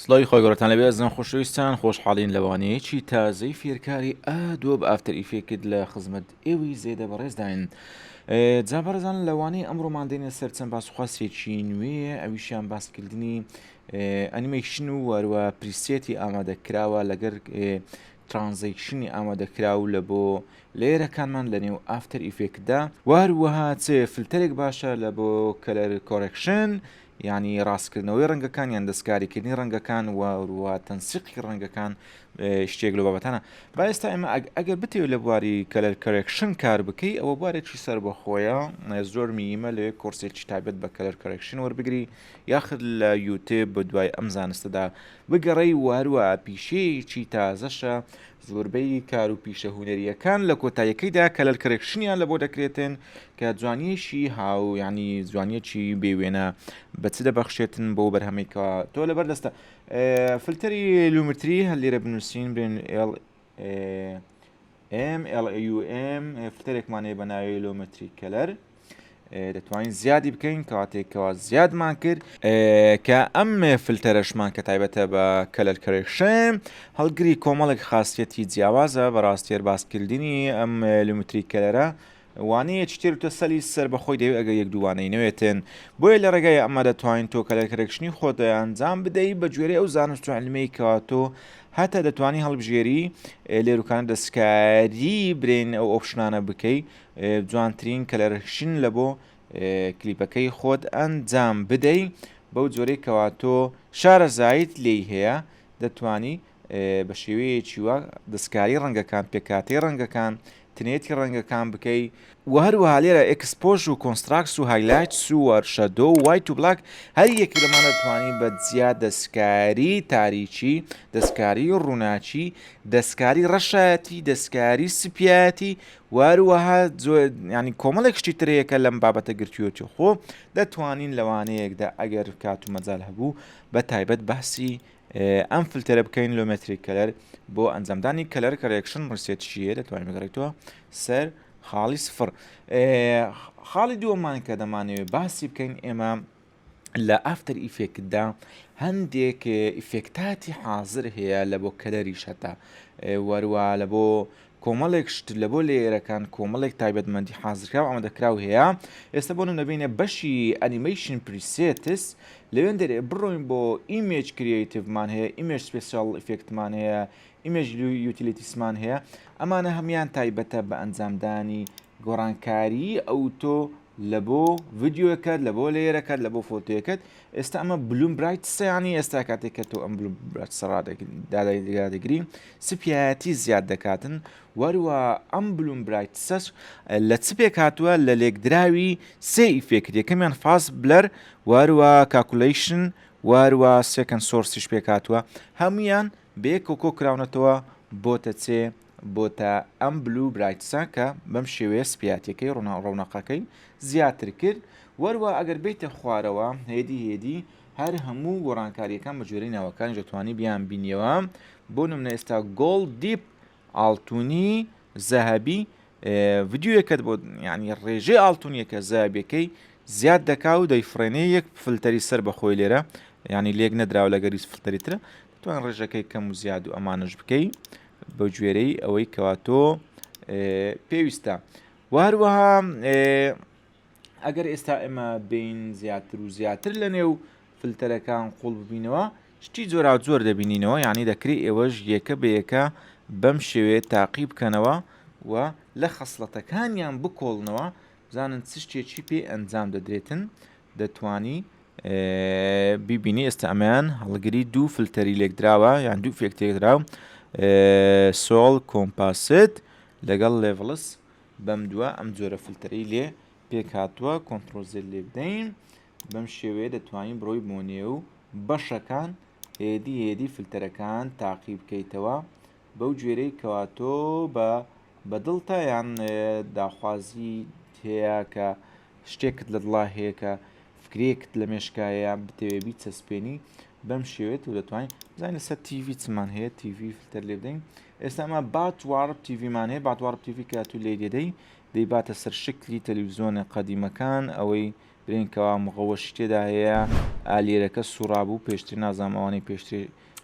سڵاوی خوای گەورەتان لەبێ ئەزیزان خۆشەویستان خۆشحاڵین لە وانەیەکی تازەی فێرکاری Adobe After Effects لە خزمەت ئێوەی زێدە بەڕێزداین جا بەڕێزان لە وانەی ئەمڕۆمان دێنە سەر چەند باسوخواسێکی نوێ ئەویشیان باسکردنی ئەنیمەیشن و وەروە preset ی ئامادەکراوە لەگەر transition ی ئامادەکراو لە بۆ layer ەکانمان لە نێو After Effects دا وهەروەها چ فلتەرێک باشە لە بۆ color correction یانی ڕاستکردنەوەی ڕەنگەکان یان دەستکاریکردنی ڕەنگەکان و وە تەنسیقی ڕەنگەکان شتێک لەو بابەتانە با ئێستا ئێمە ئەگەر بتەوێت لە بواری color correction کار بکەی ئەوە بوارێکی سەربەخۆیە زۆر میمە لەوێ کۆرسێکی تایبەت بە color correction وەربگری یاخود لە یوتێب بە دوای ئەم زانستەدا بگەڕێی و هەروە پیشەیەکی تازەشە زۆربەی کار و پیشە هونەرییەکان لە کۆتاییەکەیدا color correction یان لە بۆ دەکرێتن کە جوانیەکی هاو یعنی جوانیەکی بێ وێنە بە چ دەبەخشێتن بۆ بەرهەمەی کە تۆ لەبەر دەستە فلتەری Lumetri هەر لێرە بنووسین بێن L M L U M فلتەرێکمان هەیە بە ناوی Lumetri Color دەتوانین زیادی بکەین کاتێک کەوا زیادمان کرد کە ئەم فلتەرەشمان کە تایبەتە بە color correction هەڵگری کۆمەڵێک خاصیەتی جیاوازە بەڕاستێر باسکردنی ئەم Lumetri Color ە وانەیەکی تێر و تەسەلی سەر بەخۆی دەوێت ئەگەر یەک دووانەی نەوێتن بۆیە لە ڕێگای ئەمە دەتوانین تۆ color correction ی خۆت ئەنجام بدەی بە گوێرەی ئەو زانست و علمەی کەوا تۆ هەتا دەتوانی هەڵبژێری لێروکانە دەستکاری برێن ئەو option انە بکەی جوانترین color correction لە بۆ کلیپەکەی خۆت ئەنجام بدەی بەو جۆرەی کەوا تۆ شارەزایت لێی هەیە دەتوانی بە شێوەیەکی وا دەستکاری ڕەنگەکان پێکهاتەی ڕەنگەکان تنێتی ڕەنگەکان بکەی وە هەروەها لێرە exposure و contrast و highlights و shadow و white و black هەر یەک لەمانە دەتوانی بە جیا دەستکاری تاریکی دەستکاری ڕووناکی دەستکاری ڕەشایەتی دەستکاری سپیایەتی وەهەروەها ینی کۆمەڵێک شتی تر هەیە کە لەم بابەتە گرتوویەتی خۆ دەتوانین لەوانەیەکدا ئەگەر کات و مەجال هەبوو بە تایبەت باسی ئەم فلتەرە بکەین Lumetri Color بۆ ئەنجامدانی color correction reset چییە دەتوانین بگەڕێتەوە سەر خاڵی سفر خاڵی دووەمان کە دەمانەوێت باسی بکەین ئێمە لە After Effects دا هەندێک effect اتی حازر هەیە لە بۆ color یش هەتا وەروە لە بۆ کۆمەڵێک شت لە بۆ layer ەکان کۆمەڵێک تایبەتمەندی حازرکراو ئامادەکراو هەیە ئێستا بۆ نمونە بینە بەشی animation presets لەوێن دەرێ بڕۆین بۆ image creative مان هەیە image special effect مان هەیە image utilities مان هەیە ئەمانە هەمان تایبەتە بە ئەنجامدانی گۆڕانکاری ئەوتۆ لە بۆ ڤیدیۆکەت لە بۆ layer ەکەت لە بۆ photo یەکەت ئێستا ئەمە bloom bright ینی ئێستا کاتێک کە تۆ ئەم bloom bright دادەگری سپیایەتی زیاد دەکاتن وەروە ئەم bloom bright سەش لە چ پێک هاتووە لە لێکدراوی سێ effect یەکەمیان fast blur وەروە calculation وەروە second source یش پێک هاتووە هەمویان بەیەکەوە کۆ کراونەتەوە بۆتە چێ بۆتە ئەم blue bright سە کە بەم شێوەیە سپیاتیەکەی ڕونا ڕەونەقەکەی زیاتر کرد وەروە ئەگەر بیتە خوارەوە هێدی هێدی هەر هەموو گۆڕانکاریەکان بە جۆرەی ناوەکانی دەتوانی بیان بینیەوە بۆ نمونە ئێستا gold dip ئاڵتونی زەهەبی ڤیدیۆیەکەت بۆ یعنی ڕێژەی ئاڵتونیەکە زەهەبیەکەی زیاد دەکا و دەیفڕێنێ یەک فلتەری سەر بەخۆی لێرە ینی لێک نەدراوە لەگەری فلتەری ترە دەتوان ڕێژەکەی کەم و زیاد و ئەمانەش بکەی بە گوێرەی ئەوەی کەوا تۆ پێویستە و هەروەها ئەگەر ئێستا ئێمە بین زیاتر و زیاتر لە نێو فلتەرەکان قوڵ ببینەوە شتی جۆراوجۆر دەبینینەوە یعنی دەکرێت ئێوەش یەکە بە یەکە بەم شێوەیە تاقی بکەنەوە و لە خەسڵەتەکانیان بکۆڵنەوە بزانن چ شتێکی پێ ئەنجام دەدرێتن دەتوانی بیبینی ئێستا ئەمەیان هەڵگری دوو فلتەری لێکدراوە یان دوو effect لێکدراو soil compact لەگەڵ levels بەم دووە ئەم جۆرە فلتەری لێ پێکهاتووە control Z لێ بدەین بەم شێوەیە دەتوانین بڕۆی بۆ نێو بەشەکان هێدی هێدی فلتەرەکان تاقی بکەیتەوە بەو گوێرەی کەوا تۆ بە بەدڵتە یان داخوازی هەیە کە شتێکت لە دڵا هەیە کە فکرەیەکت لە مێشکایە بتەوێ بیچەسپێنی بەم شێوێت و دەتوانین بزانین لەسەر TV چمان هەیە TV فلتەر لێ بدەین ئێستا ئەمە bat warp TV مان هەیە bat warp TV کە تو لێ دەدەی دەیباتە سەر شکلی تەلەڤیزیۆنە قەدیمەکان ئەوەی برێن کەوا مغەوەشی تێدا هەیە ئالێرەکە سوڕابوو پێشتر نازانم ئەوانەی پێشتر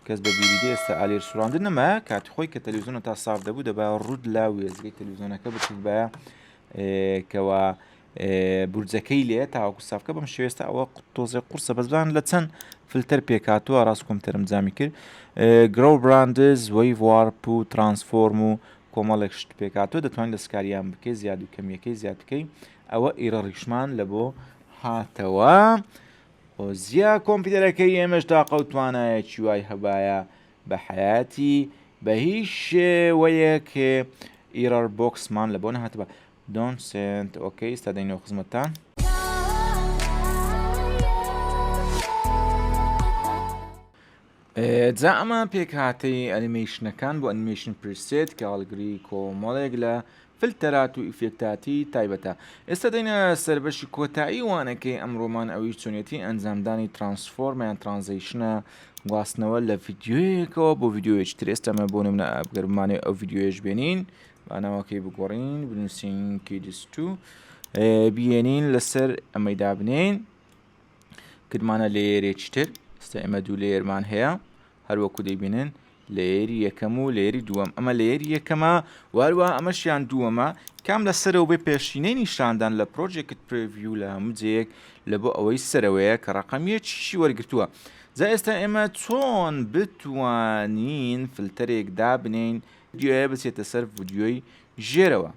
کەس بە بیری دێ ئێستا ئالێر سوڕاندن نەما کاتی خۆی کە تەلەڤیزیۆنە تا ساف دەبوو دەبا ڕوود لا وێزگەی تەلەڤیزیۆنەکە بکردبایە کەوا بورجەکەی لێ تاوەکو سافکە بەم شێوێستا ئەوە تۆزێ قورسە بەس بزان لە چەند فلتەر پێکاتوە ڕاست کۆمپیوتەرم جامی کرد Grow Bands Wave Warp و Transform و کۆمەڵێک شت پێکاتوە دەتوانین دەستکاریان بکەی زیاد و کەمیەکەی زیاد بکەی ئەوە error یشمان لە بۆ هاتەوە خۆزیا کۆمپیوتەرەکەی ئێمەش تاقە و توانایەکی وای هەبایە بە حەیاتی بە هیچ شێوەیەک error box مان لە بۆ نەهاتبا Don't send okay ئێستا دەینەوە خزمەتتان. جا ئەمە پێکهاتەی ئەنیمەیشنەکان بۆ animation preset کە هەڵگری کۆمەڵێک لە فلتەرات و ئیفێکتاتی تایبەتە. ئێستا دێینە سەر بەشی کۆتایی وانەکەی ئەمڕۆمان ئەویش چۆنیەتی ئەنجامدانی transform یان transition ە گواستنەوە لە ڤیدیۆیەکەوە بۆ ڤیدیۆیەکی تر ئێستا ئەمە بۆ نمونە ئەگەر بمانەوێت ئەو ڤیدیۆیەش بێنین با ناوەکەی بگۆڕین بنووسین kids two بیێنین لەسەر ئەمەی دابنێین کردمانە layer ێکی تر ئێستا ئێمە دوو layer مان هەیە هەروەکو دەیبینن layer ی یەکەم و layer ی دووەم ئەمە layer ی یەکەمە واروە ئەمەشیان دووەمە کام لە سەرەوە بێ پێشینەی نیشاندان لە project preview لە هەموو جێیەک لە بۆ ئەوەی سەرەوەیە کە ڕقم یەکیشی وەرگتووە جا ئێستا ئێمە چۆن بتوانین فلتەرێک دابنین ڤیدیۆیە بچێتە سەر ڤیدیۆی ژێرەوە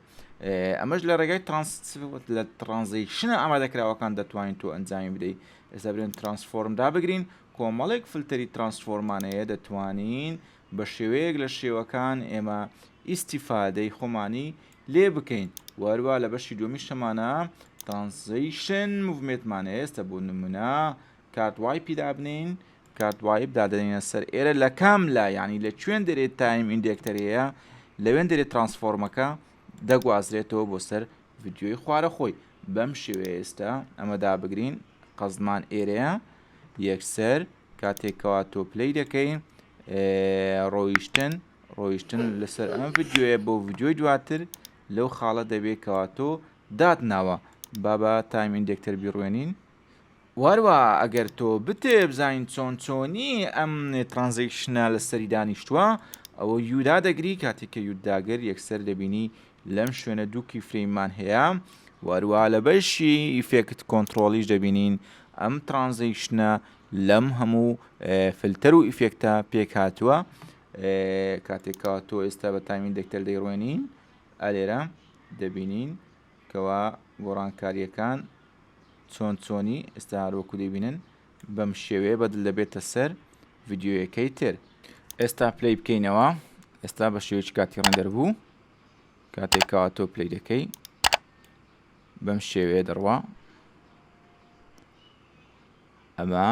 ئەمەش لە ڕێگای لە transition ە ئامادەکراوەکان دەتوانین تۆ ئەنجامی بدەیت ئێستا برێن transform دابگرین کۆمەڵێک فلتەری transform مان هەیە دەتوانین بە شێوەیەک لە شێوەکان ئێمە ئیسیفادەی خۆمانی لێ بکەین وەروە لە بەشی دووەمیش هەمانە transition movement مان ئێستا بۆ نمونە card wipe ی دابنین card wipe دادەنینە سەر ئێرە لە کام لا یعنی لە کوێن دەرێت time indicator ەیە لەوێن دەرێت transform ەکە دەگوازرێتەوە بۆ سەر ڤیدیۆی خوارە خۆی بەم شێوەیە ئێستا ئەمە دابگرین قەزمان ئێرەیە یەکسەر کاتێک کەوا تۆ play دەکەی ڕۆیشتن ڕۆیشتن لەسەر ئەم ڤیدیۆیە بۆ ڤیدیۆی دواتر لەو خاڵە دەبێت کەوا تۆ داتناوە بابا time indicator بیڕوێنین وەروە ئەگەر تۆ بتێ بزانین چۆن چۆنی ئەم transition ە لەسەری دانیشتووە ئەوە U دادەگری کاتێک کە U ت داگر یەکسەر دەبینی لەم شوێنە دوو key frame مان هەیە وەروە لە بەشی effect control یش دەبینین ئەم transition ە لەم هەموو فلتەر و ئیفێکتە پێک هاتووە کاتێکەوە تۆ ئێستا بە time indicator دەیڕوێنین ئەلێرە دەبینین کەوا گۆڕانکاریەکان چۆن چۆنی ئێستا هەروەکو دەیبینن بەم شێوەیە بەدل دەبێتە سەر ڤیدیۆیەکەی تر. ئێستا play بکەینەوە ئێستا بە شێوەیەکی کاتی render بوو کاتێک کەوا تۆ play دەکەی بەم شێوەیە دەڕوا ئەمە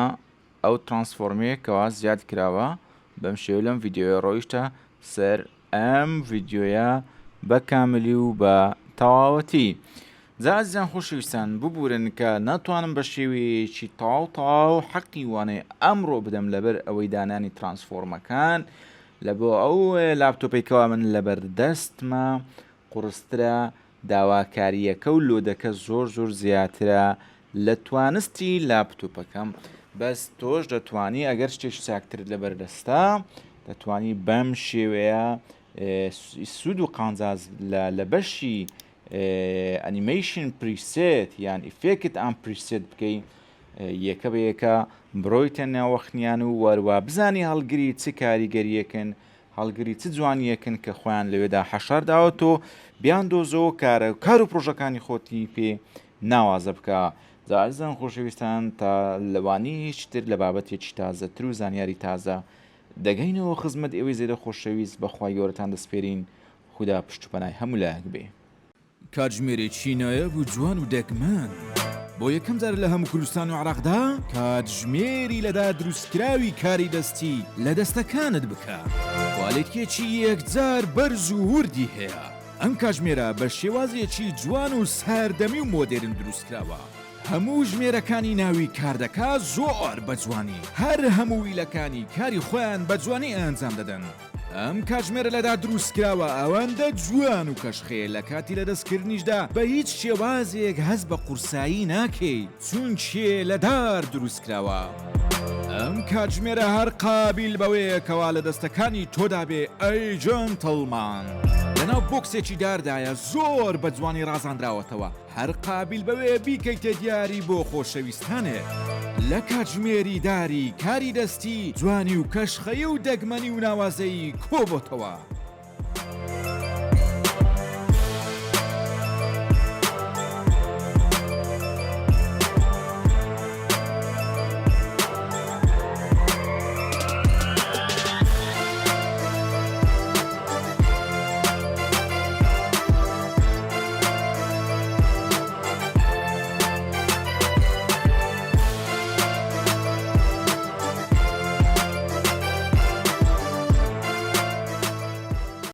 ئەو transform ەیە کەوا زیاد کراوە بەم شێوە لەم ڤیدیۆیە ڕۆیشتە سەر ئەم ڤیدیۆیە بە کاملی و بە تەواوەتی. جا ئازیزان خۆشەویستان ببورن کە ناتوانم بە شێوەیەکی تەواو تەواو حەقی وانەی ئەمڕۆ بدەم لەبەر ئەوەی دانانی transform ەکان لە بۆ ئەو لاپتۆپەی کەوا من لەبەر دەستمە قوڕسترە داواکارییەکە و load ەکە زۆر زۆر زیاترە لە توانستی لاپتۆپەکەم بەس تۆش دەتوانی ئەگەر شتێکی چاکترت لەبەر دەستە دەتوانی بەم شێوەیە سوود و قانجاز لە بەشی animation preset یان effect and preset بکەی یەکە بە یەکە بڕۆیتە ناوەخنیان و وەروە بزانی هەڵگری چ کاریگەریەکن هەڵگری چ جوانیەکن کە خۆیان لەوێدا حەشار داوە تۆ بیان دۆزەوە کارە کار و پرۆژەکانی خۆتی پێ ناوازە بکە جا ئازیزان خۆشەویستان تا لەوانیش تر لە بابەتێکی تازەتر و زانیاری تازە دەگەینەوە خزمەت ئێوەی زێدە خۆشەویست بەخوای گەورەتان دەسپێرین خودا پشت و پەنای هەموو لایەک بێ. کاتژمێرێکی نایاب و جوان و دەگمەن بۆ یەکەم جار لە هەموو کوردستان و عێراقدا کاتژمێری لە دار دروستکراوی کاری دەستی لە دەستەکانت بکە کوالێتیەکی یەکجار بەرز و وردی هەیە ئەم کاتژمێرە بە شێوازێکی جوان و سەردەمی و مۆدێرن دروستکراوە هەموو ژمێرەکانی ناوی کاردەکا زۆر بە جوانی هەر هەموو ویلەکانی کاری خۆیان بە جوانی ئەنجام دەدەن. ئەم کاتژمێرە لە دار دروستکراوە ئەوەندە جوان و کەشخەیە لە کاتی لەدەستکردنیشدا بە هیچ شێوازێک هەست بە قورسایی ناکەی چونکێ لە دار دروستکراوە. ئەم کاتژمێرە هەر قابیل بەوەیە کەوا لە دەستەکانی تۆدا بێ ئەی جێنتڵمان. لەناو بۆکسێکی داردایە زۆر بە جوانی ڕازاندراوەتەوە. هەر قابیل بەوەیە بیکەیتە دیاری بۆ خۆشەویستانت. لە کاتژمێری داری کاری دەستی جوانی و کەشخەیی و دەگمەنی و ناوازەیی کۆبۆتەوە.